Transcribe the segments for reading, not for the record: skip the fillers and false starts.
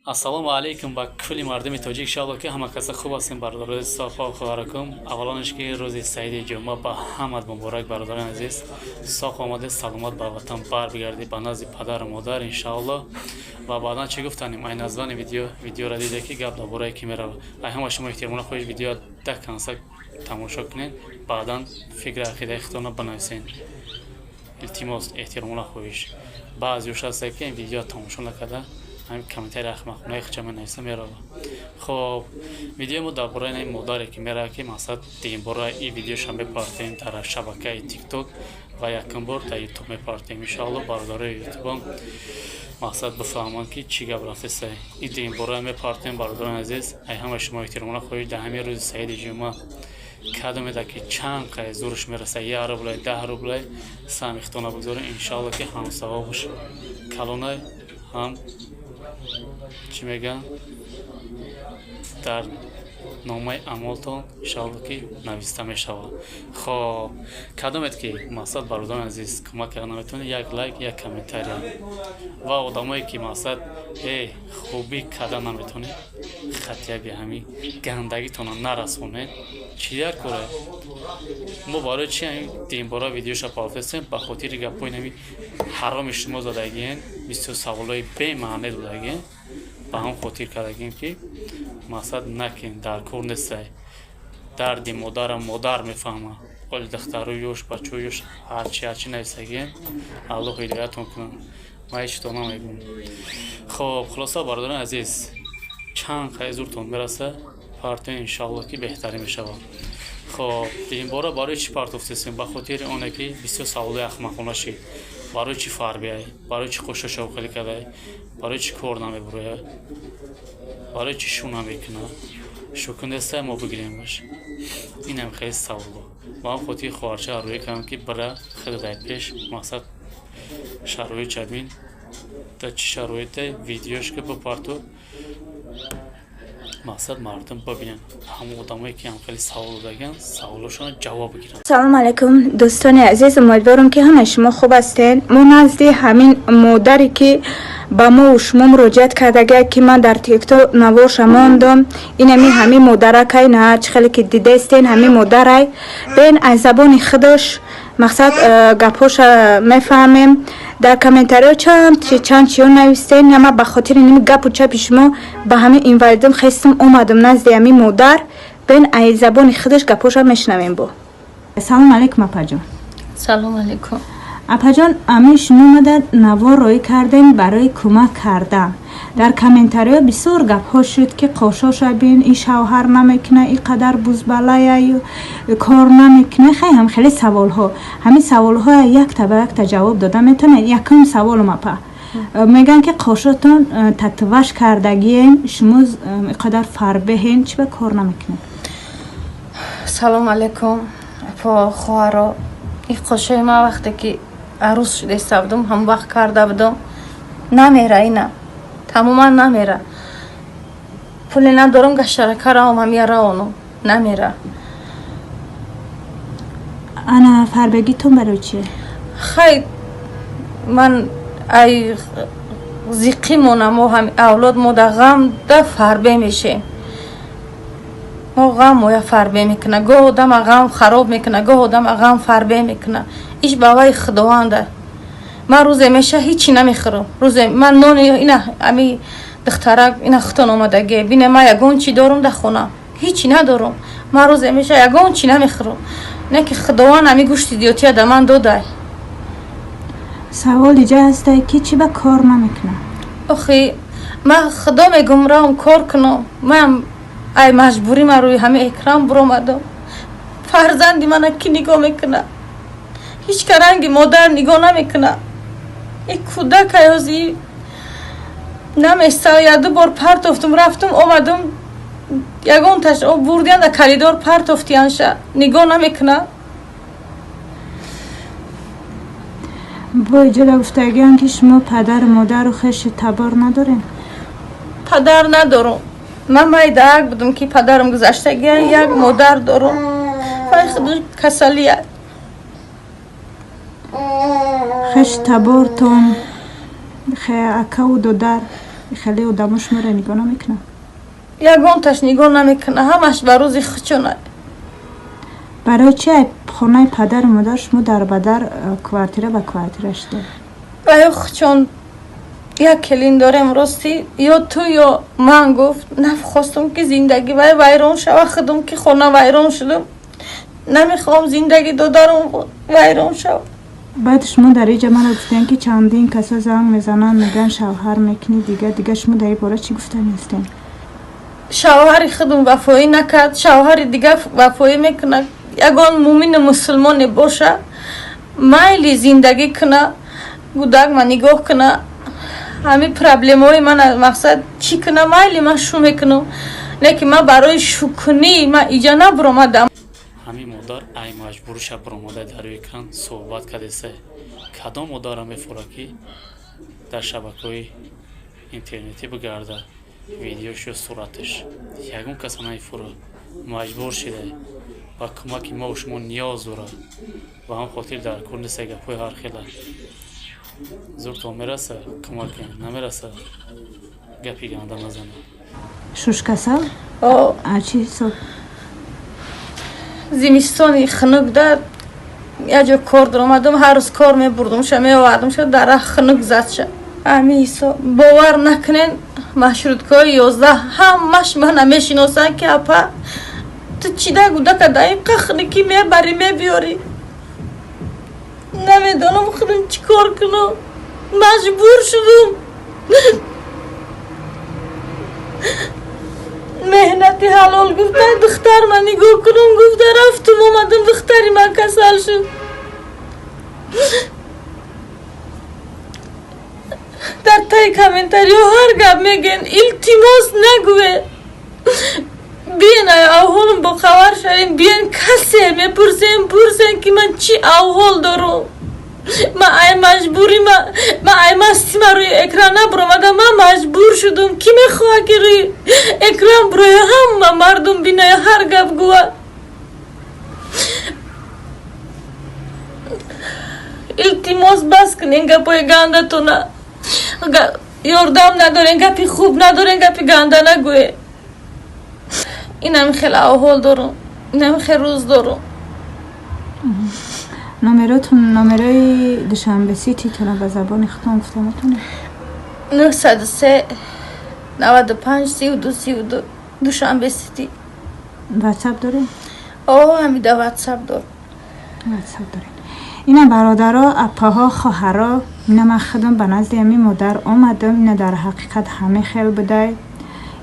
Ассалому алайкум ба кулли мардуми тоҷик. Иншоалло, ки ҳама каса хуб ҳастем, бародарои софо хоҳаракум. Аввалонаш, ки рӯзи саиди ҷумъа ба ҳамат муборак, бародарони азиз. Соқ омаде, саломат ба ватан барбигардӣ, ба назди падару модар, иншоалло. Ва баъдан чӣ гуфтанем? Ай названи видео, видеоро диде, ки гап дар бораи ки мерава. Ай ҳама шумо эҳтиромона хоҳиш, видео до конца тамошо кунед, баъдан фикри ақидаи худтонро бинависед. Илтимос, эҳтиромона хоҳиш. Баъзеош ҳаста, ки ин видео тамошо накарда, ҳамин комментарии ахмақонаи худша менависа, мерава. Хоб, видеои мо дар бораи ин модаре, ки мерава, ки мақсад дигинбора ин видеоша мепартем дар шабакаи Тикток ва якум бор дар Ютуб мепартем. Иншоалло, бародарои ютубам мақсад бифаҳманд, ки чӣ гап рафтеса. Ин дигинбора мепартем, бародарони азиз. Ай ҳамаи шумо эҳтиромона хоҳиш, дар ҳамин рӯзи саиди ҷумъа кадомеда, ки чанд қай зурш мераса, 1 рублай, 10 рублай саҳми худтона бигзорем. Иншоалло, ки ҳам савобаш калонай, ҳам чӣ мегӯянд, дар номаи аъмолтон, иншоалло, ки нависта мешавад. Хоб, кадомед, ки мақсад, бародарони азиз, кӯмак карда наметавонед, як лайк, як комментария. Ва одамое, ки мақсад хубӣ карда наметавонед, хатияби ҳамин гандагитонро нарасонед. Чӣ дар кора? Мо барои чи ҳамин динбора видеоша партофтем? Ба хотири гапҳои нами ҳароми шумо задагиен, бисёр саволҳои бемаъне додагиен. Ба ҳам хотир кардагем, ки мақсад накунед, дар кор нестай. Дарди модарам модар мефаҳмад. Оли духтару ёш, бачаҳо ёш, ҳарчи ҳарчи нависагиен, Аллоҳ ҳидоятон кунад, ман ҳеч то намегӯм. Хоб, хулоса, бародарони азиз, чанд қай зуртон мераса, партоен, иншоалло, ки беҳтарин мешавад. Хоб, ин бора барои чӣ партофтесем? Ба хотири оне, ки бисёр саволҳои ахмақона шид: барои чӣ фарбиай, барои чӣ қошошо хеле кадай, барои чӣ кор намебурояд, барои чӣ шу намекунад, шукр нестай, мо бигиремаш. Инам хеле саволо. Ба ҳам хотири хоҳарча рӯя кардам, ки бира, хеле дар пеш мақсад шароит бин, дар чӣ шароите, видеош ки бипарту, мақсад мардум бибинанд, ҳамон одамое, ки ҳам хеле савол додагианд, саволошонро ҷавоб бигиранд. Салом алайкум, дӯстони азиз. Умедворам, ки ҳамаи шумо хуб ҳастед. Мо назди ҳамин модаре, ки ба мо шумо муроҷиат кардагия, ки ман дар Тикток наворша мондам, инами ҳамин модаракай, на чӣ хеле ки дидестен, ҳамин модарай. Бен, аз забони худаш мақсад гапҳоша мефаҳмем. Дар комментариҳо чанд чанд чиё навистен. Ама ба хотири ними гапу чапи шумо ба ҳамин инвалидам хестам, омадам назди ҳамин модар. Бен, аз забони худаш гапҳоша мешунавем. Бо салом алейкум, апаҷон. Салом алейкум. Апаҷон, ҳамин шумо омада навор роӣ кардем барои кӯмак кардан. Дар комментариҳо бисёр гапҳо шуд, ки қошоша бин, ин шавҳар намекуна, ин қадар бузбалая, кор намекуна. Хай, ҳам хеле саволҳо. Ҳамин саволҳоя якта ба якта ҷавоб дода метавонед? Якум саволум, апа, мегӯянд, ки қошотон татуаж кардагиен, шумо ин қадар фарбеҳен, чӣ ба кор намекунед? Салом алейкум, апо, хоҳаро. Ин қошои ман вақте ки арӯз шуда будум, ҳамон вақт карда будум. Намера, ина тамоман намера. Пуле надорам, гаштарака равам, ҳамия равонам, намера. Ана фарбегитон барои чи? Хай, ман ай зиқӣ монам, мо ҳами авлод, мо да ғам да фарбе мешем. Мо ғам моя фарбе мекуна. Гоҳ одама ғам хароб мекуна, гоҳ одама ғам фарбе мекуна. Иш ба вай Худованда. Ман рӯзе меша ҳичи намехӯрам. Рӯзе ман нони ина ами духтарак ина хутон омадагӣ бине, ман ягон чӣ дорум дар хона? Ҳичи надорум. Ман рӯзе меша ягон чӣ намехӯрам, не ки Худованд ами гӯшти диётия да ман додай. Савол иҷа ҳастай, ки чӣ ба кор намекунад? Охи, ман Худо мегум, равам кор кунам. Ман ай маҷбурӣ ман рӯи ҳами экран буромадам. Фарзанди мана кӣ нигоҳ мекунад? Ҳеҷ ка ранги модар нигоҳ намекунад. И кӯдак аёзи наместа. Яду бор партофтум, рафтум, омадум, ягонташ бурдиян, да коридор партофтиянша, нигоҳ намекунад. Бо иҷода гуфтагиам, ки шумо падару модару хеши табор надорем. Падар надорум. Ман майдаак будум, ки падарам гузаштагия. Як модар дорум, вай худ касалия. Хеши табортон, акаву додар? Хеле одамо шуморо нигоҳ намекунанд? Ягонташ нигоҳ намекуна, ҳамаш ба рӯзи хучона. Барои чи хонаи падару модар шумо дар ба дар, квартира ба квартира шуда? Аю хучон як келин дорем, ростӣ, ё ту, ё ман гуфт. Нахостум, ки зиндагӣ вай вайрон шава. Худум ки хона вайрон шудум, намехоҳам зиндагӣ додарам вайрон шава. Баъд шумо дар иҷа мана гуфтем, ки чандин касо занг мезананд, мегӯянд, шавҳар мекунӣ, дига дига. Шумо дар ин бора чӣ гуфтани ҳастем? Шавҳари худум вафоӣ накард, шавҳари дига вафоӣ мекунад? Ягон мумину мусулмоне боша, майли зиндагӣ куна, гудак ма нигоҳ куна, ҳамин проблемаҳои ман, мақсад, чӣ куна, майли, ман шу мекунам. Лекин ман барои шукунӣ ман иҷа набуромадам. Ҳамин модар ай маҷбуриша баромада дар рӯи экран суҳбат кардеса. Кадом модарам мефора, ки дар шабакаҳои интернетӣ бигарда видеош ё сураташ? Ягон каса намефура. Маҷбур шида, ба кӯмаки мо шумо ниёз дорад. Ба ҳам хотир дар кор неста гапҳои ҳархела. Зуртон мераса, кӯмак намераса, гапи ганда назана. Шушкасал? О. А чӣ ҳисоб? Зимистони хунук да як ҷо кор даромадам, ҳар рӯз кор мебурдумша, меовардумша, дарах хунук задша. Ҳамин ҳисоб, бовар накунен, маршруткаҳои 11 ҳамаш мана мешиносанд, ки апа, ту чида гудака да инқа хунукӣ мебарӣ, мебиёрӣ? Намедонам худам чӣ кор кунам, маҷбур шудум. Меҳнати ҳалол гуфта, духтар ман нигоҳ кунам гуфта, рафтум, омадам, духтари ман касал шуд. Дар таи комментариҳо ҳар гап мегӯен, илтимос, нагӯе. Биен, ай авҳолам бохабар шавем. Биен, касе мепурсем, пурсем, ки ман чӣ авҳол дорам. Ман ай маҷбурӣ, ман ай масти ман рӯи экран набуромадам, ман маҷбур шудум. Кӣ мехоҳад, ки рӯи экран буроя, ҳама мардум биная, ҳар гап гӯва? Илтимос, бас кунен гапҳои гандатона. Ёрдам надорен, гапи хуб надорен, гапи ганда нагӯе. Инами хеле авҳол дорум, инами хел рӯз дорум. Номеротон, номерои Душанбе Сититона ба забони худтон гуфта метавонед? 903 95 32 32, Душанбе Сити. Ватсап доред? О, ҳамида ватсап дорам. Ватсап доред. Ина, бародаро, апаҳо, хоҳаро, ина ман худам ба назди ҳамин модар омадам. Ина дар ҳақиқат ҳаме хел будай.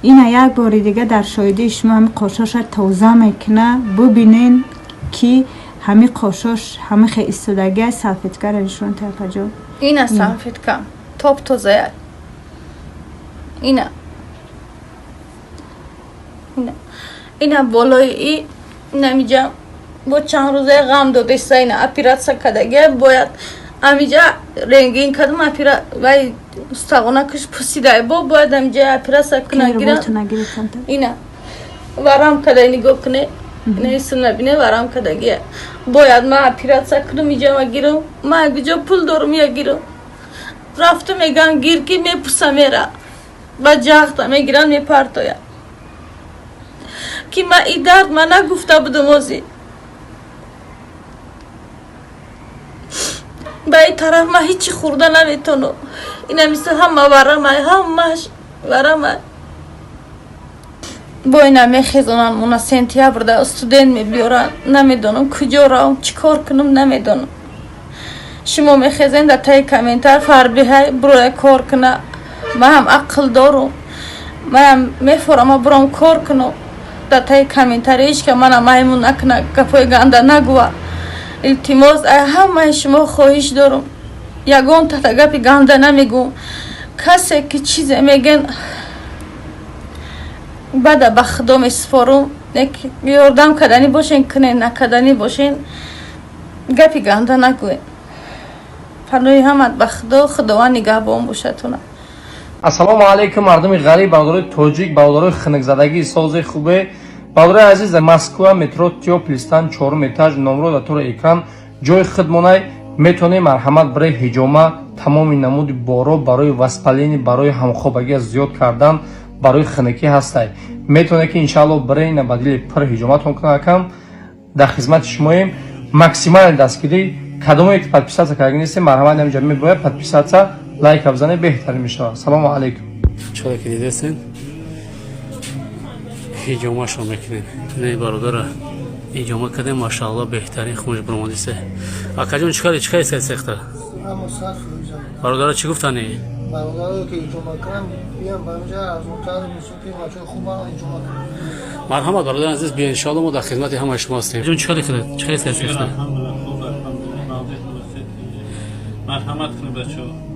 Ина як бори дига дар шоҳидии шумо ҳами қошоша тоза мекуна. Бубинен, ки ҳами қошош ҳами хел истодагия. Салфеткара нишон та, апаҷон. Ина салфетка топ тозая. Ина, ина, ина болои и инамиҷа бо чанд рӯзаи ғам додеста. Ина оператсия кардагия, бояд амиҷа рентген кардам, вай устағонакаш пусидай, бо бояд амиҷа оператсия куна, гира. Ина варам кадай, нигоҳ куне, ина исм набине, варам кардагия. Бояд ман оператсия кунам, иҷа ма гирам. Ман куҷо пул дорум, я гирам? Рафту меган, гир, ки мепуса, мера ба ҷахта мегиранд, мепартояд, ки ма и дард ма нагуфта будум. Озӣ ба ин тараф ма ҳичи хӯрда наметонам. Ина мисли ҳама варамай, ҳамаш варамай. Бо ина мехезонанд мона, сентябрда студент мебиёранд. Намедонам куҷо равам, чӣ кор кунам, намедонам. Шумо мехезен дар таи комментар, фарбиҳай буроя кор куна. Ман ҳам ақл дорум, манам мефорам, буром кор кунам. Дар таи комментари ҳеч ка мана маймун накуна, гапҳои ганда нагӯва. Илтимос, ай ҳамаи шумо хоҳиш дорум, ягон тата гапи ганда намегӯм. Касе ки чизе мегӯн, бада ба худо месупорум. Ёрдам карданӣ бошен, кунен, накарданӣ бошен, гапи ганда нагӯен. Паноҳи ҳамат ба худо, Худованд нигаҳбон бошадтона. Ассалому алайкум, мардуми ғариб, бародарои тоҷик, бародарои хунукзадагии сози хубе. Бародарои азиз, Москва, метро Тёплый Стан, чорум этаж, номро дар тори экран, ҷои худмонай. Метавонед, марҳамат, барои ҳиҷома, тамоми намуди боро, барои воспаление, барои ҳамхобагӣ зиёд кардан, барои хунукӣ ҳастай. Метавонед, ки иншаалло барои ина ба дили пур ҳиҷоматон кунад. Акам, дар хизмати шумоем, максимальный дастгирӣ. Кадомое ки подписаться карда нестем, марҳамат, ҳаминҷа мебояд подписаться, лайка бизанед, беҳтарин мешавад. Салому алайкум. Чора ки дидесен, ҳиҷомашро мекунем. Не, бародара ҳиҷома кардем, машаалло, беҳтарин хунш баромадисе. Акаҷон, чӣ кардӣ? Чӣ кардӣ сехта? Бародара чӣ гуфтанӣ? Бародарое ки ҳиҷома кунам, биям ба инҷа, арзонтар, мусофир, бачаҳои хуба ҳиҷома кунам. Марҳамат, бародари азиз, биё, иншоалло, мо дар хизмати ҳамаи шумо ҳастем. Ҷон, чӣ кардӣ худат? Чӣ кардӣ сехта? Алҳамдулиллах, хуб, алҳамдулиллах, мавзеъ муносиб. Марҳамат кунед, бачаҳо.